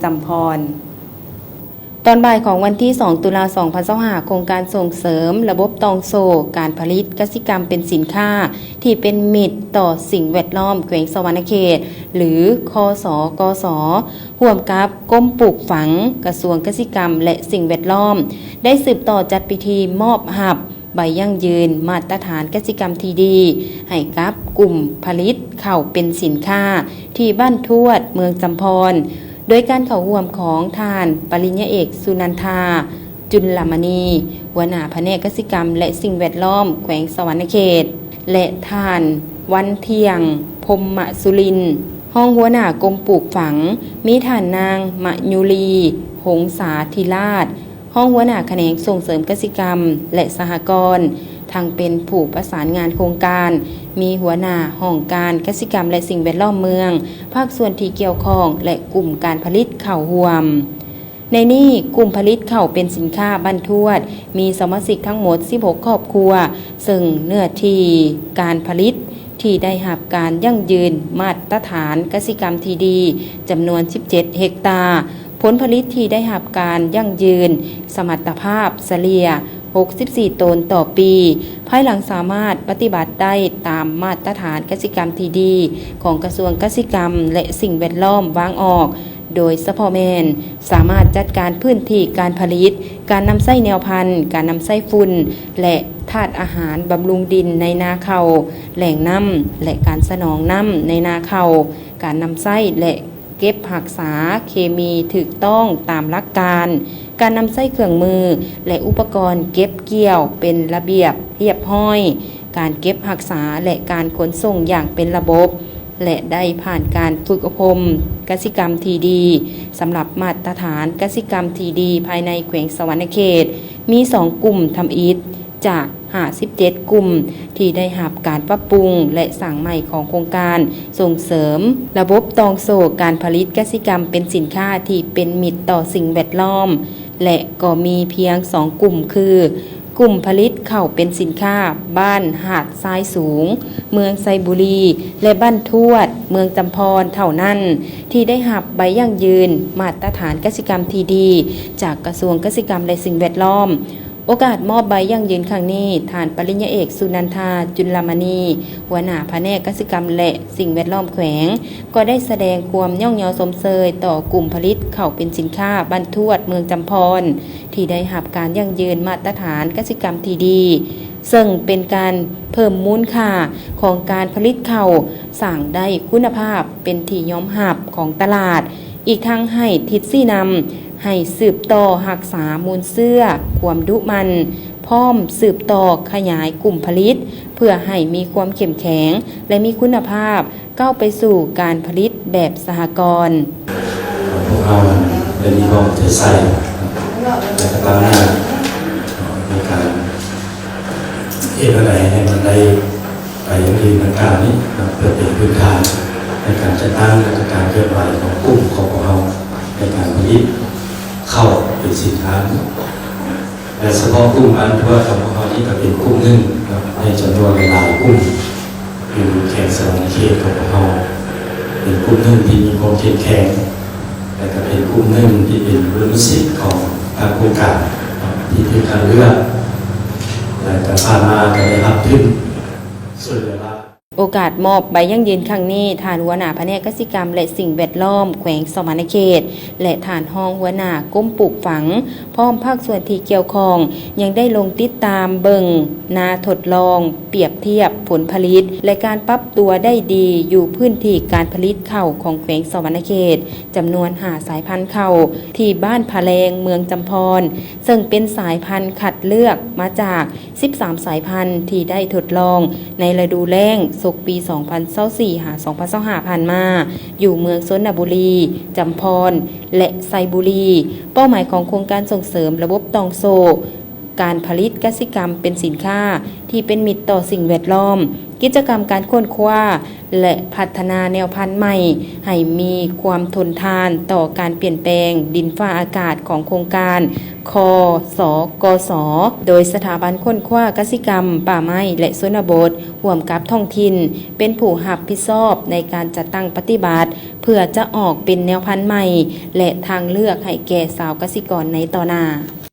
ຈຳພອນ. ຕອນບ່າຍຂອງວັນທີສອງ ຕຸລາ ສອງພັນຊາວຫ້າ ໂຄງການສົ່ງເສີມລະບົບຕ່ອງໂສ້ການຜະລິດກະສິກຳເປັນສິນຄ້າທີ່ເປັນມິດຕໍ່ສິ່ງແວດລ້ອມແຂວງສະຫວັນນະເຂດ ຫຼື ຄສກສ ຮ່ວມກັບກົມປູກຝັງ ກະຊວງກະສິກຳ ແລະ ສິ່ງແວດລ້ອມ ໄດ້ສືບຕໍ່ຈັດພິທີມອບຮັບໃບຢັ້ງຢືນມາດຕະຖານກະສິກຳທີ່ດີ ໃຫ້ກັບກຸ່ມຜະລິດເຂົ້າເປັນສິນຄ້າທີ່ບ້ານທວດ ເມືອງຈຳພອນ ໂດຍການເຂົ້າຮ່ວມຂອງທ່ານປະລິນຍາເອກ ສຸນັນທາ ຈຸນລະມະນີ ຫົວໜ້າພະແນກກະສິກຳ ແລະ ສິ່ງແວດລ້ອມແຂວງສະຫວັນນະເຂດ ແລະ ທ່ານ ວັນທ່ຽງ ພົມມະສຸລິນ ຮອງຫົວໜ້າກົມປູກຝັງ, ມີທ່ານນາງ ມະຍຸລີ ຫົງສາທິລາດ ຮອງຫົວໜ້າຂະແໜງສົ່ງເສີມກະສິກຳ ແລະ ສະຫະກອນ, ທັງເປັນຜູ້ປະສານງານໂຄງການ, ມີຫົວໜ້າຫ້ອງການກະສິກຳ ແລະ ສິ່ງແວດລ້ອມເມືອງ, ພາກສ່ວນທີ່ກ່ຽວຂ້ອງ ແລະ ກຸ່ມການຜະລິດເຂົ້າຮ່ວມ. ໃນນີ້, ກຸ່ມຜະລິດເຂົ້າເປັນສິນຄ້າບ້ານທວດ ມີສະມາຊິກທັງໝົດສິບຫົກຄອບຄົວ, ເຊິ່ງເນື້ອທີ່ການຜະລິດທີ່ໄດ້ຮັບການຢັ້ງຢືນມາດຕະຖານກະສິກຳທີ່ດີ ຈຳນວນສິບເຈັດເຮັກຕາ, ຜົນຜະລິດທີ່ໄດ້ຮັບການຢັ້ງຢືນ ສະມັດຕະພາບສະເລ່ຍຫົກສິບສີ່ໂຕນຕໍ່ປີ, ພາຍຫຼັງສາມາດປະຕິບັດໄດ້ຕາມມາດຕະຖານກະສິກຳທີ່ດີຂອງກະຊວງກະສິກຳ ແລະ ສິ່ງແວດລ້ອມວາງອອກ, ໂດຍສະເພາະແມ່ນສາມາດຈັດການພື້ນທີ່ການຜະລິດ, ການນຳໃຊ້ແນວພັນ, ການນຳໃຊ້ຝຸ່ນ ແລະ ທາດອາຫານບຳລຸງດິນໃນນາເຂົ້າ, ແຫຼ່ງນ້ຳ ແລະ ການສະໜອງນ້ຳໃນນາເຂົ້າ, ການນຳໃຊ້ ແລະ ເກັບຮັກສາເຄມີຖືກຕ້ອງຕາມຫຼັກການ, ການນຳໃຊ້ເຄື່ອງມື ແລະ ອຸປະກອນເກັບກ່ຽວເປັນລະບຽບຮຽບຮ້ອຍ, ການເກັບຮັກສາ ແລະ ການຂົນສົ່ງຢ່າງເປັນລະບົບ ແລະ ໄດ້ຜ່ານການຝຶກອົບຮົມກະສິກຳທີ່ດີ ສຳລັບມາດຕະຖານກະສິກຳທີ່ດີພາຍໃນແຂວງສະຫວັນນະເຂດ ມີສອງກຸ່ມທຳອິດ ຈາກຫ້າສິບເຈັດກຸ່ມທີ່ໄດ້ຮັບການປັບປຸງ ແລະ ສ້າງໃໝ່ຂອງໂຄງການສົ່ງເສີມລະບົບຕ່ອງໂສ້ການຜະລິດກະສິກຳເປັນສິນຄ້າທີ່ເປັນມິດຕໍ່ສິ່ງແວດລ້ອມ ແລະ ກໍມີພຽງສອງກຸ່ມຄື ກຸ່ມຜະລິດເຂົ້າເປັນສິນຄ້າບ້ານຫາດຊາຍສູງ ເມືອງໄຊບູລີ ແລະ ບ້ານທວດ ເມືອງຈຳພອນ ເທົ່ານັ້ນ ທີ່ໄດ້ຮັບໃບຢັ້ງຢືນມາດຕະຖານກະສິກຳທີ່ດີ ຈາກກະຊວງກະສິກຳ ແລະ ສິ່ງແວດລ້ອມ. ໂອກາດມອບໃບຢັ້ງຢືນຄັ້ງນີ້, ທ່ານປະລິນຍາເອກ ສຸນັນທາ ຈຸນລະມະນີ ຫົວໜ້າພະແນກກະສິກຳ ແລະ ສິ່ງແວດລ້ອມແຂວງ ກໍໄດ້ສະແດງຄວາມຍ້ອງຍໍຊົມເຊີຍຕໍ່ກຸ່ມຜະລິດເຂົ້າເປັນສິນຄ້າບ້ານທວດ ເມືອງຈຳພອນ ທີ່ໄດ້ຮັບການຢັ້ງຢືນມາດຕະຖານກະສິກຳທີ່ດີ, ເຊິ່ງເປັນການເພີ່ມມູນຄ່າຂອງການຜະລິດເຂົ້າ, ສ້າງໄດ້ຄຸນນະພາບເປັນທີ່ຍອມຮັບຂອງຕະຫຼາດ, ອີກທັງໃຫ້ທິດຊີ້ນຳໃຫ້ສືບຕໍ່ຮັກສາມູນເຊື້ອຄວາມດຸໝັ່ນ, ພ້ອມສືບຕໍ່ຂະຫຍາຍກຸ່ມຜະລິດ ເພື່ອໃຫ້ມີຄວາມເຂັ້ມແຂງ ແລະ ມີຄຸນນະພາບ ກ້າວໄປສູ່ການຜະລິດແບບສະຫະກອນ. ພວກເຮົາໄດ້ມີຄວາມເອົາໃຈໃສ່ ແລະ ກະຕັ້ງໜ້າໃນການເຮັດແນວໃດໃຫ້ມັນໄດ້ ໄປຢູ່ທີ່ດັ່ງກ່າວນີ້ເນາະ ເພື່ອເປັນພື້ນຖານໃນການຈັດຕັ້ງ ແລະ ກະການເຄື່ອນໄຫວຂອງກຸ່ມຂອງພວກເຮົາ ໃນການຜະລິດເຂົ້າເປັນສິນຄ້າ. ແລະ ສະເພາະກຸ່ມບ້ານທວດຂອງພວກເຮົານີ້ກະເປັນກຸ່ມໜຶ່ງເນາະ ໃນຈຳນວນຫຼາຍໆກຸ່ມຢູ່ແຂວງສະຫວັນນະເຂດຂອງພວກເຮົາ, ເປັນກຸ່ມໜຶ່ງທີ່ມີຄວາມເຂັ້ມແຂງ ແລະ ກະເປັນກຸ່ມໜຶ່ງທີ່ເປັນບຸລິມະສິດຂອງທາງໂຄງການເນາະ ທີ່ຖືກຄັດເລືອກ ແລະ ກະຜ່ານມາກະໄດ້ຮັບທຶນຊ່ວຍເຫຼືອຫຼາຍ. ໂອກາດມອບໃບຢັ້ງຢືນຄັ້ງນີ້, ທ່ານຫົວໜ້າພະແນກກະສິກຳ ແລະ ສິ່ງແວດລ້ອມແຂວງສະຫວັນນະເຂດ ແລະ ທ່ານຮອງຫົວໜ້າກົມປູກຝັງ ພ້ອມພາກສ່ວນທີ່ກ່ຽວຂ້ອງ ຍັງໄດ້ລົງຕິດຕາມເບິ່ງນາທົດລອງ, ປຽບທຽບຜົນຜະລິດ ແລະ ການປັບຕົວໄດ້ດີຢູ່ພື້ນທີ່ການຜະລິດເຂົ້າຂອງແຂວງສະຫວັນນະເຂດ ຈຳນວນຫ້າສາຍພັນເຂົ້າ ທີ່ບ້ານຜາແລງ ເມືອງຈຳພອນ, ເຊິ່ງເປັນສາຍພັນຄັດເລືອກມາຈາກ ສິບສາມສາຍພັນທີ່ໄດ້ທົດລອງໃນລະດູແລ້ງສົກປີສອງພັນຊາວສີ່ ຫາ ສອງພັນຊາວຫ້າ ຜ່ານມາ ຢູ່ເມືອງຊົນນະບູລີ, ຈຳພອນ ແລະ ໄຊບູລີ. ເປົ້າໝາຍຂອງໂຄງການສົ່ງເສີມລະບົບຕ່ອງໂສ້ ການຜະລິດກະສິກຳເປັນສິນຄ້າທີ່ເປັນມິດຕໍ່ສິ່ງແວດລ້ອມ, ກິດຈະກຳການຄົ້ນຄວ້າ ແລະ ພັດທະນາແນວພັນໃໝ່ໃຫ້ມີຄວາມທົນທານຕໍ່ການປ່ຽນແປງດິນຟ້າອາກາດຂອງໂຄງການ ຄສກສ ໂດຍສະຖາບັນຄົ້ນຄວ້າກະສິກຳ, ປ່າໄມ້ ແລະ ຊົນນະບົດ ຮ່ວມກັບທ້ອງຖິ່ນ ເປັນຜູ້ຮັບຜິດຊອບໃນການຈັດຕັ້ງປະຕິບັດ ເພື່ອຈະອອກເປັນແນວພັນໃໝ່ ແລະ ທາງເລືອກໃຫ້ແກ່ຊາວກະສິກອນໃນຕໍ່ໜ້າ.